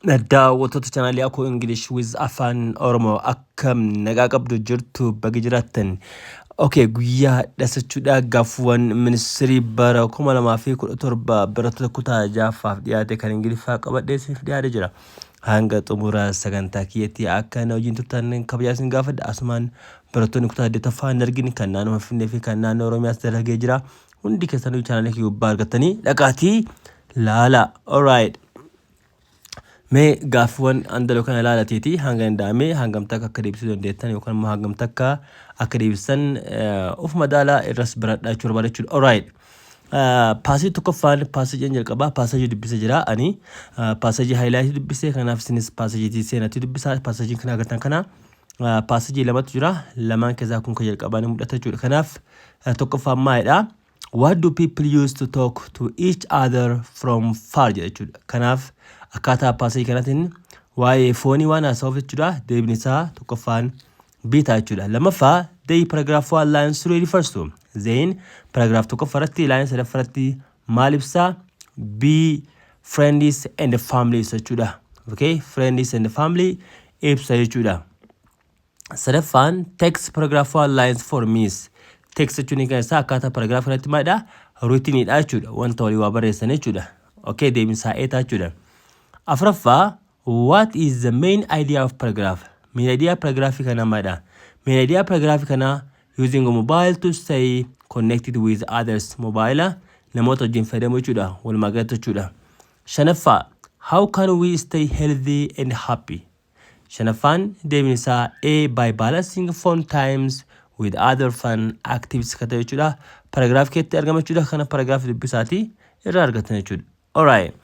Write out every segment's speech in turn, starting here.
Daawwattoota chaanaalii Akoo English with Afaan Oromoo, akkam nagaa qabdu? Jirtu? Baga jiraattan. Okay, guyyaa dhasachuudha gaaffiiwwan ministirii bara 2017 barattoota kutaa ja'affaaf dhiyaate kan Ingiliffaa qabadhee isiniif dhiyaatee jira. Hanga xumura sagantaa kiyyatti akka na wajjin turtan kabajaa isin gaafadha. Asumaan barattoonni kutaa saddeettaffaa hin argin kan naannoo Finfinnee fi kan naannoo Oromiyaas dalagee jira. Hundi keessanuu chaanaalii kiyya gubbaa argattanii dhaqaatii laala. Alright. Mee gaaffiiwwan andaloo kana ilaalateeti hanga danda'ame hangam takka akka deebisuu dandeettan yookaan immoo hangam takka akka deebisan of madaalaa irras baradhaa jechuu barbaada jechuudha. Alright. Passage tokkoffaan passageiin jalqabaa passage dubbisa jira. Ani passage highlight dubbise, kanaaf isinis passageiitii seenatti dubbisaa. Passageiin kana agartan kana passage lamatu jira. Lamaan keessaa kun kan jalqabaa ni mul'ata jechuudha. Kanaaf tokkoffaan maalidha? "What do people use to talk to each other from far?" jedha jechuudha. Kanaaf akkaataa passage kanaatiin waa'ee phone waan haasa'uuf jechuudha. Deebiin isaa tokkoffaan B ta'a jechuudha. Lammaffaa, they paragraph 1 line 3 refers to. Then paragraph tokkoffaa irratti line sadaffaa irratti maal ibsaa? B, friends and families jechuudha. Okay, friends and family ibsa jechuudha. Sadaffaan, text paragraph 1 lines 4 means. Text jechuun kan isaa akkaataa paragraph kanatti maalidha? Writteniidha jechuudha. Wanta walii waa barreessan jechuudha. Okay, deebiin isaa A ta'a jechuudha. Afuraffaa, what is the main idea of paragraph? Main idea paragraph kanaa maalidha? Main idea paragraph kanaa using a mobile to stay connected with others. Mobile namoota wajjin fayyadamu jechuudha. Walumaa galatti jechuudha. Shanaffaa, how can we stay healthy and happy? Shanaffaan deebiin isaa A, by balancing phone times with other fun activities kan ta'e jechuudha. Paragraph keetti argama jechuudha. Kana paragraph dubbisaatii irraa argatan jechuudha. Alright.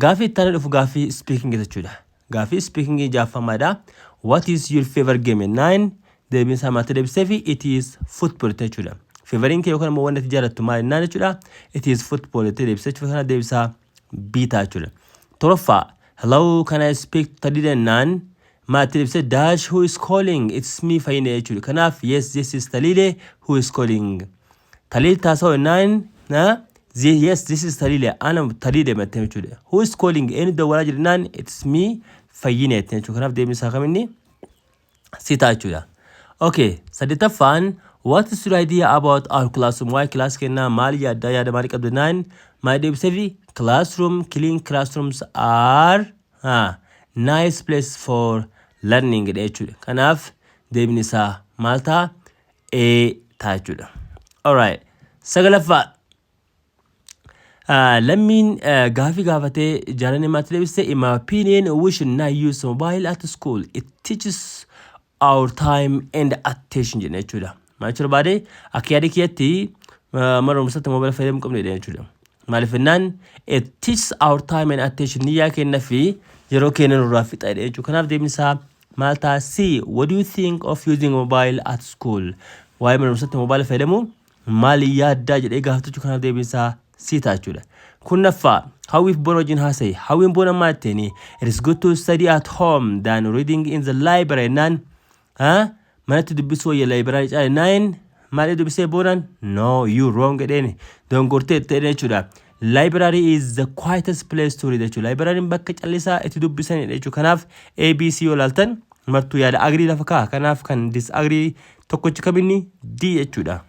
Gaaffii itti aanee dhufu gaaffii speaking jechuudha. Gaaffii speaking jaaffamaadha. "What is your favorite game?" Nine deebiin isaa maatti deebisee fi "It is football" jechuudha. Favoriteiin kee yookaan immoo wanta ati jaallattu maal jennaan jechuudha. "It is football" jettee deebisee jechuudha. Kana deebisaa B ta'a jechuudha. Torbaffaa, "Hello, can I speak to Taliile?" jennaan maatti deebisee dash "Who is calling?" "It's me, Fayyine" jechuudha. Kanaaf "Yes, this is Taliile. Who is calling?" Taliile taasa'u jennaan "Yes, this is Taliile." Ana Taliile mattee jechuudha. "Who is calling?" Eenyu dawwalaa jira jennaan "It's me, Fayyine" jettee jechuudha. Kanaaf deebiin isaa kaminni C ta'a jechuudha. Okay, saddeettaffaan, "What is your idea about our classroom?" Waa'ee class kennaa maal yaaddaa, yaada maalii qabdu jennaan maal deebisee fi classroom, clean classrooms are nice place for learning jedha jechuudha. Kanaaf deebiin isaa maal ta'a? A ta'a jechuudha. Alright. Sagalaffaa. Lammiin gaafii gaafatee jaalanni maatti deebisee "In my opinion, we should not use mobile at school. It teaches our time and attention" jedha jechuudha. Maal jechuu barbaade? Akka yaada kiyyatti mana barumsaatti mobile fayyadamuu qabnu jedha jechuudha. Maaliif jennaan it teaches our time and attention, niyyaa kenna fi yeroo keenya nurraa fixa jedha jechuudha. Kanaaf deebiin isaa maal ta'a? C. "What do you think of using mobile at school?" Waa'ee mana barumsaatti mobile fayyadamuu maal yaaddaa jedhee gaafatu. Kanaaf deebiin isaa C ta'a jechuudha. Kurnaffaa, Hawwiif Boona wajjin haasa'e. Hawwiin Boona maal jetteeni? "It is good to study at home than reading in the library" naan manatti dubbisuu wayya library caale naan maal dubbisee Boonaan "No, you wrong" jedheeni, dongortee jedheen jechuudha. Library is the quietest place to read jechuudha. Libraryin bakka callisaa itti dubbisanidha jechuudha. Kanaaf ABC yoo ilaaltan martuu yaada agree lafa kaa'a. Kanaaf kan disagree tokkochi kaminni D jechuudha.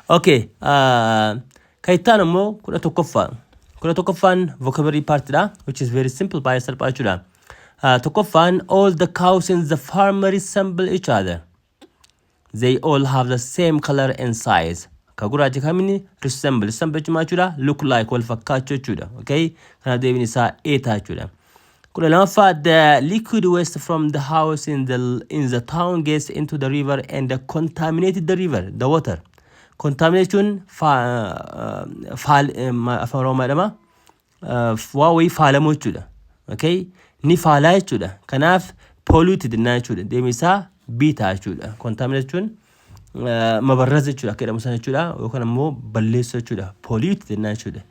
Okay, kan itti aanu immoo 11ffaa. 11ffaan vocabulary partidha, which is very simple, baay'ee salphaa jechuudha. Tokkoffaan, all the cows in the farm resemble each other. They all have the same color and size. Ka gurraacha kamini resemble. Resemble jechuun maal jechuudha? Look like, wal fakkaachuu jechuudha. Okay? Kanaaf deebiin isaa A ta'a jechuudha. 12ffaa, the liquid waste from the house in the town gets into the river and contaminated the river, the water. Contaminate jechuun faal, afaan Oromoo jedhama. Waa wayii faalamuu jechuudha. Okay? Ni faalaa jechuudha. Kanaaf polluted jennaan jechuudha. Deebiin isaa B ta'a jechuudha. Contaminate jechuun mabarraza jechuudha akka jedhamu sana jechuudha. Yookaan immoo balleessuu jechuudha. Pollute jennaan jechuudha.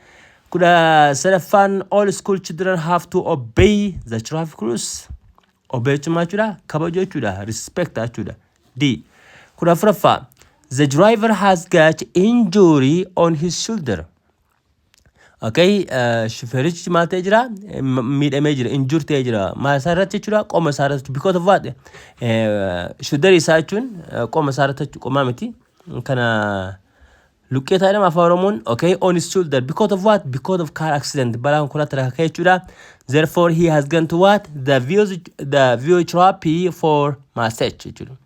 13ffaan, all school children have to obey the traffic rules. Obey jechuun maal jechuudha? Kabajuu jechuudha. Respect jechuudha. D. 14ffaa, the driver has got injury on his shoulder. Okay, shufeerichi maal ta'ee jira? Miidhamee jira, injure ta'ee jira. Maal isaa irratti jechuudha? Qoma isaa irratti. Because of what? Shoulder isaa jechuun qoma isaa irratti, qomaa miti. Kana luqqee taa'edha afaan Oromoon. Okay, on his shoulder. Because of what? Because of car accident. Balaa konkolaataa irraa ka'e jechuudha. Therefore, he has gone to what? The physiotherapy for massage jechuudha.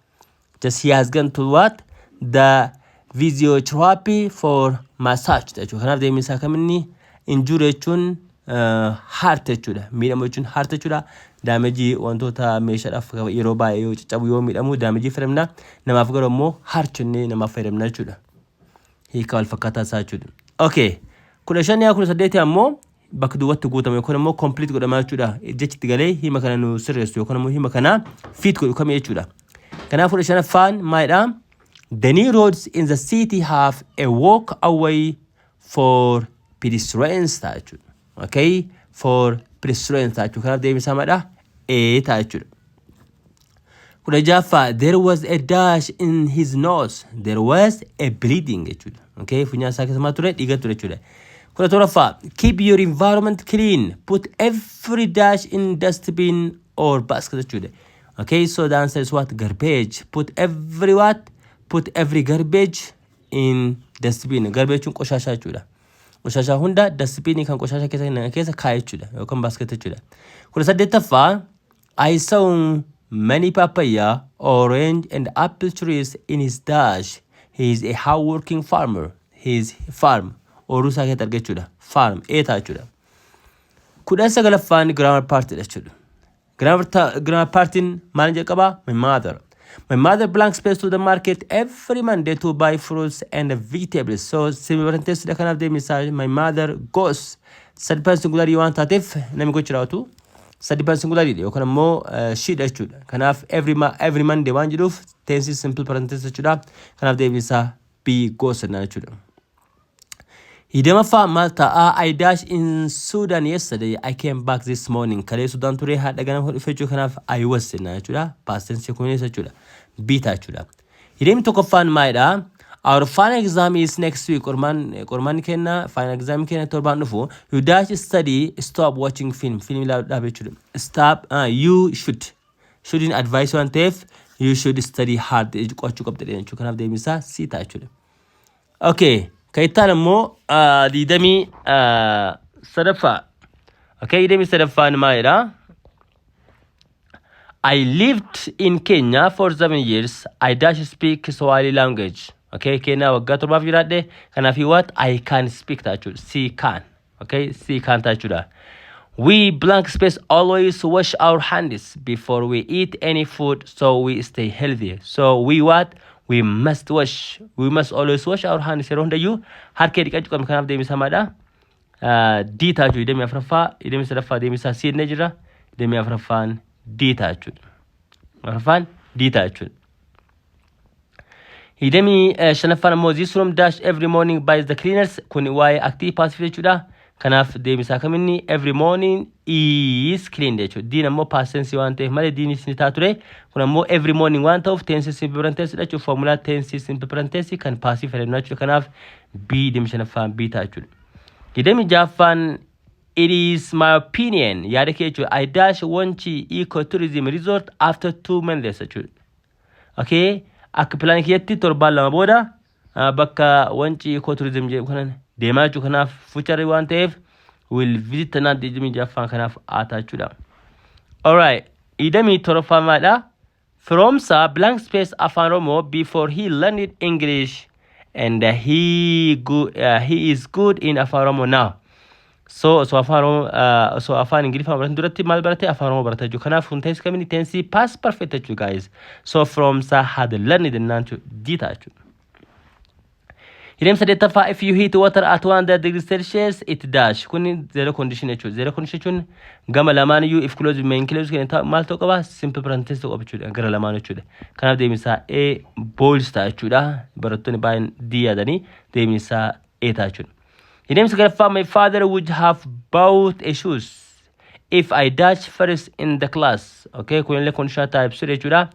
Just he has gone to what? The physiotherapy for massage jechuudha. Kanaaf deebiin isaa kaminni? Injure jechuun hurt jechuudha. Miidhamu jechuun hurt jechuudha. Damage wantoota meeshaadhaaf yeroo baay'ee yoo caccabu, yoo miidhamu damage fayyadamna. Namaaf garuu immoo hurt jennee namaaf fayyadamna jechuudha. Hiika wal fakkaataa isaa jechuudha. Okay. 15 yaa 18 ammoo bakka duwwaatti guutame yookaan immoo complete godhama jechuudha. Jechi itti galee hima kana nu sirreessu yookaan immoo hima kana fit godhu kamii jechuudha. Kanaaf 15ffaan maalidha? The new roads in the city have a walk away for pedestrians ta'a jechuudha. Okay? For pedestrians ta'a jechuudha. Kanaaf deebiin isaa maalidha? A ta'a jechuudha. 16ffaa, there was a dash in his nose. There was a bleeding jechuudha. Okay? Funyaan isaa keessa maal ture? Dhiiga ture jechuudha. 17ffaa, keep your environment clean. Put every dash in dustbin or basket jechuudha. Okay, so the answer is what? Garbage. Put every what? Put every garbage in dustbin. Garbage jechuun qoshaashaa jechuudha. Qoshaashaa hunda dustbinii kan qoshaashaa keessa keessa kaa'e jechuudha yookaan basket jechuudha. 18ffaa, I saw many papaya, orange and apple trees in his dash. He is a hardworking farmer. His farm. Ooruu isaa keessatti arga jechuudha. Farm. A ta'a jechuudha. 19ffaan grammar partiidha jechuudha. Grammar partiin maal jalqabaa? My mother. My mother blank space to the market every Monday to buy fruits and vegetables. So simple present tense dha, kanaaf deebiin isaa my mother goes. Third person singular waan taateef namni gochi raawwatu third person singular yookaan immoo she dha jechuudha. Kanaaf every Monday waan jedhuuf tense simple present tense jechuudha. Kanaaf deebiin isaa B, goes jennaan jechuudha. 20ffaa maal ta'a? I dash in Sudan yesterday. I came back this morning. Kalee Sudaan ture, haadha ganama dhufe jechuudha. Kanaaf I was jennaan jechuudha. Past tense kunis jechuudha. B ta'a jechuudha. 21ffaan maalidha? Our final exam is next week. Qormaan kenna, final exam kenna torbaan dhufu. You dash study, stop watching film. Film ilaaluudhaaf jechuudha. Stop, you should. Shouldn't advice waan ta'eef you should study hard, qo'achuu qabda jechuudha. Kanaaf deebiin isaa C ta'a jechuudha. Okay. Kan itti aanu immoo 23ffaa. Okay, 23ffaan maalidha? I lived in Kenya for 7 years. I dash speak Swahili language. Okay, Kenya waggaa 7f jiraadhe. Kanaaf what? I can speak ta'a jechuudha. C, can. Okay, C, can ta'a jechuudha. We blank space always wash our hands before we eat any food so we stay healthy. So we what? We must wash. We must always wash our hands. Yeroo hundayyuu harka dhiqachuu qabna. Kanaaf deebiin isaa maalidha? D ta'a jechuudha. 24ffaa, 23ffaa deebiin isaa C jennee jira. 24ffaan D ta'a jechuudha. Afuraffaan D ta'a jechuudha. 25ffaan ammoo, this room dash every morning by the cleaners. Kun waa'ee active passive jechuudha. Kanaaf deebisaa kaminni? Every morning is clean jechuudha. Diin ammoo past tense waan ta'eef malee diinis ni ta'a ture. Kun ammoo every morning waan ta'uuf tense simple present tense jechuudha. Formula tense simple present tense kan passive fayyadamna jechuudha. Kanaaf B, 25ffaan B ta'a jechuudha. 26ffaan, it is my opinion, yaada kee jechuudha. I dash Wanchi Eco Tourism Resort after 2 months jechuudha. Okay, akka pilaanii kiyyatti torbaan 2 booda bakka Wanci Eco Tourism jedhu kanan deemaa jechuudha. Kanaaf future waan ta'eef will visit tanaan 26ffaan kanaaf A ta'a jechuudha. Alright, 27ffaan maalidha? Firoomsa blank space Afaan Oromoo before he learned English and he is good in Afaan Oromoo now. So osoo Afaan Oromoo osoo Afaan Ingiliffaa baratan duratti maal barate? Afaan Oromoo barate jechuudha. Kanaaf kun tense kamini? Tense past perfect jechuudha, guys. So Firoomsa had learned jennaan D ta'a jechuudha. 28ffaa, if you heat water at 100 degrees Celsius, it dash. Kun zero condition jechuudha. Zero condition jechuun gama lamaan iyyuu if clause, main clause kenna maal ta'uu qaba? Simple present tense ta'uu qaba jechuudha. Gara lamaan jechuudha. Kanaaf deebiin isaa A, boils ta'a jechuudha. Barattoonni baay'een D yaadanii, deebiin isaa A ta'a jechuudha. 29ffaa, my father would have bought a shoes if I dash first in the class. Okay, kunillee conditional type jechuudha.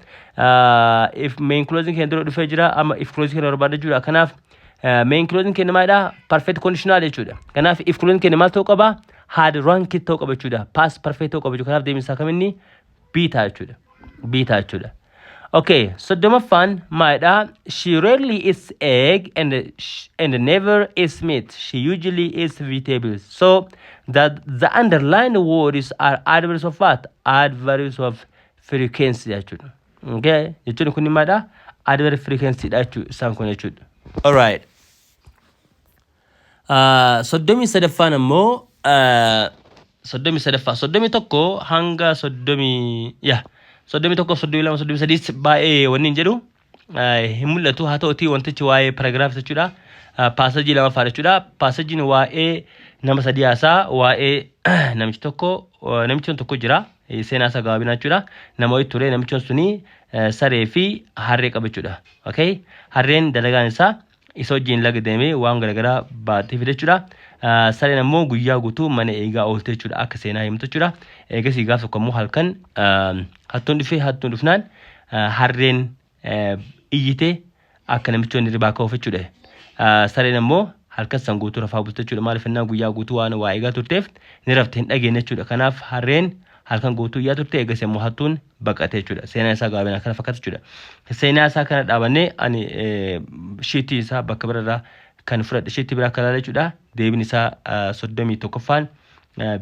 If main clause keenya dura dhufee jira, amma if clause keenya barbaada jechuudha. Kanaaf Main clause keenya maalidha? Perfect conditional jechuudha. Kanaaf if clause keenya maal ta'uu qaba? Had ranked ta'uu qaba jechuudha. Past perfect ta'uu qaba jechuudha. Kanaaf deebiin isaa kaminni? B ta'a jechuudha. B ta'a jechuudha. Okay, 30ffaan maalidha? She rarely eats egg and never eats meat. She usually eats vegetables. So that the underlined words are adverbs of what? Adverbs of frequency jechuudha. Okay, jechuun kun maalidha? Adverb frequency dha jechuudha isaan kun jechuudha. Alright. 33ffaan ammoo 33ffaa, 31 hanga 30, yaa, 31, 32, 33 baay'ee wanni hin jedhu hin mul'atu. Haa ta'utii wantichi waa'ee paragraph jechuudha. Passage lamaffaa jechuudha. Passageiin waa'ee nama sadii haasaa, waa'ee namichi tokko, namichi tokko jira, seenaa isaa gabaabinaa jechuudha. Nama wayii ture, namichi suni saree fi harree qaba jechuudha. Okay, harreen dalagaan isaa isa wajjin laga deemee waan garaagaraa baatee fide jechuudha. Sareen ammoo guyyaa guutuu mana eegaa oolte jechuudha, akka seenaa himtu jechuudha. Eegasii gaaf tokko ammoo halkan hattuun dhufee, hattuun dhufnaan harreen iyyitee akka namichoonni ribaa ka'uuf jechuudha. Sareen ammoo halkan san guutuu rafaa bulte jechuudha. Maaliif jennaan guyyaa guutuu waan waa eegaa turteef ni rafte, hin dhageenye jechuudha. Kanaaf harreen halkan guutuu iyyaa turte, eegas immoo hattuun baqate jechuudha. Seenaa isaa gabaabinaa kana fakkaata jechuudha. Seenaa isaa kana dhaabannee ani sheetii isaa bakka biraarraa kan fudhadhe, sheetii biraa akka ilaala jechuudha. Deebiin isaa 31ffaan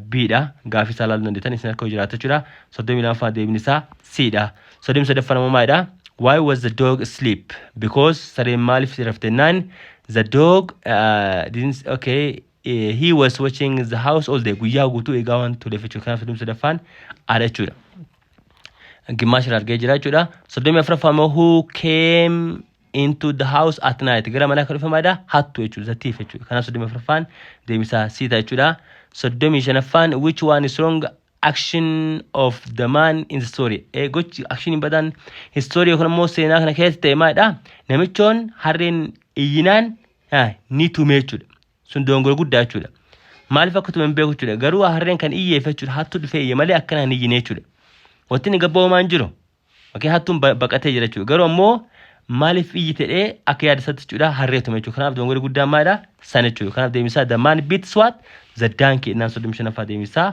B dha. Gaafii isaa ilaaluu dandeettan isin akka jiraata jechuudha. 32ffaan deebiin isaa C dha. 33ffaan ammoo maalidha? Why was the dog asleep? Because sareen maaliif rafte jennaan the dog didn't, okay, he was watching the house all day, guyyaa guutuu eegaa waan tureef jechuudha. Kanaaf 33ffaan A dha jechuudha. Gimaash irraa argee jira jechuudha. 34ffaan immoo who came into the house at night? Gara manaa kan dhufe maalidha? Hattu jechuudha. The thief jechuudha. Kanaaf 34ffaan deebisaa C ta'a jechuudha. 35ffaan which one is wrong action of the man in the story? Gochi action badaan story yookaan immoo seenaa kana keessa ta'e maalidha? Namichoon harreen iyyinaan ni tume jechuudha. Sun dogongora guddaa jechuudha. Maaliif akka tume hin beeku jechuudha. Garuu harreen kan iyyeef jechuudha, hattuu dhufee iyye malee akkanaan hin iyyine jechuudha. Wanti inni gabboomaa hin jiru. Okay, hattuun baqatee jira jechuudha. Garuu ammoo maaliif iyyi ta'ee akka yaada isaatti jechuudha, harree tume jechuudha. Kanaaf dogongorri guddaan maalidha? Sana jechuudha. Kanaaf deebisaa the man beats what? The donkey innaan 35ffaa deebisaa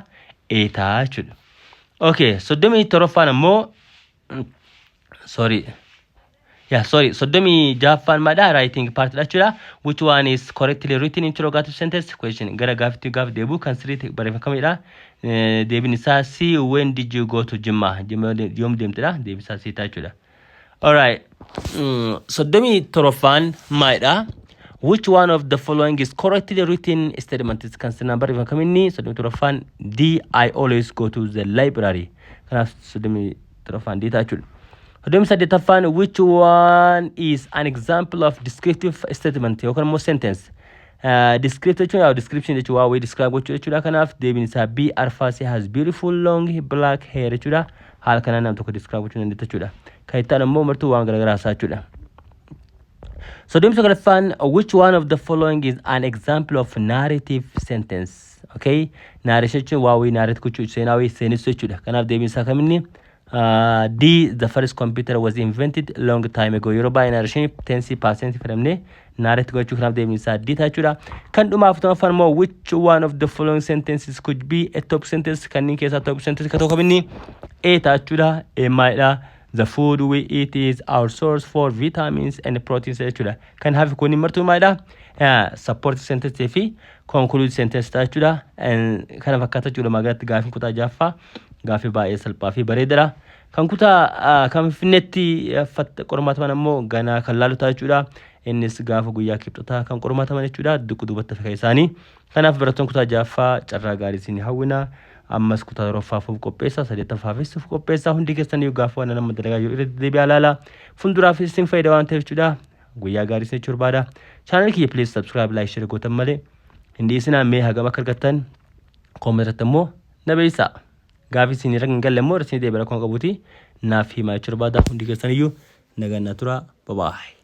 A ta'a jechuudha. Okay, 37ffaan ammoo, sorry. Yeah, sorry. 36ffaan maalidha? Writing part dha jechuudha. Which one is correctly written interrogative sentence? Question. Gara gaafitti gaaf deebi'u kan sirriitti barreeffamedha. Deebiin isaa C. When did you go to Jimma? Jimma yoom deemtedha? Deebiin isaa C ta'a jechuudha. Alright. 37ffaan maalidha? Which one of the following is correctly written statement? Kan sirnaan barreeffame kaminni? 37ffaan D. I always go to the library. Kanaaf 37ffaan D ta'a jechuudha. 38ffaan which one is an example of descriptive statement yookaan immoo sentence? Descriptive jechuun yaa description jechuun waa wayii describe gochuu jechuudha. Kanaaf deebiin isaa B. Arfaasee has beautiful long black hair jechuudha. Haala kanaan nama tokko describe gochuu dandeetta jechuudha. Kan itti aanu immoo martuu waan garaagaraa isaa jechuudha. 39ffaan which one of the following is an example of narrative sentence? Okay, narration jechuun waa wayii narrate gochuu, seenaa wayii seenessuu jechuudha. Kanaaf deebiin isaa kaminni? D. The first computer was invented long time ago. Yeroo baay'ee narration tense, past tense fayyadamnee narrate gochuu, kanaaf deebiin isaa D ta'a jechuudha. Kan dhumaa 40ffaan immoo which one of the following sentences could be a topic sentence? Kanneen keessaa topic sentence ka ta'u kaminni? A ta'a jechuudha. A maalidha? The food we eat is our source for vitamins and proteins jechuudha. Kan hafi kun martuu maalidha? Support sentence fi conclude sentence ta'a jechuudha. Kana fakkaata jechuudha. Magaalatti gaafiin kutaa jaaffaa gaafii baay'ee salphaa fi bareedaadha. Kan kutaa kan Finfinneetti qormaataman ammoo ganaa kan laalu ta'a jechuudha. Innis gaafa guyyaa Kibxataa kan qormaataman jechuudha. Duqu duubatti hafe isaanii. Kanaaf barattoonni kutaa jaaffaa carraa gaarii isin hawwina. Ammas kutaa torbaffaaf qopheessa, saddeettaffaafis qopheessa. Hundi keessaniyyuu gaafa waan nama dalagaa jiru irra deebi'aa ilaala. Fuulduraafis isin fayyada waan ta'eef jechuudha. Guyyaa gaarii isin jechuu barbaada. Channel kiyya please subscribe, like, share gootan malee hin dhiisinaa. Mee hagam akka argattan comment irratti immoo na beeksisaa. Gaafii isin irra hin galle immoo isin deebi'a rakkoo qabuuti naaf himaa jechuu barbaada. Hundi keessaniyyuu nagaan naa turaa. Bye bye.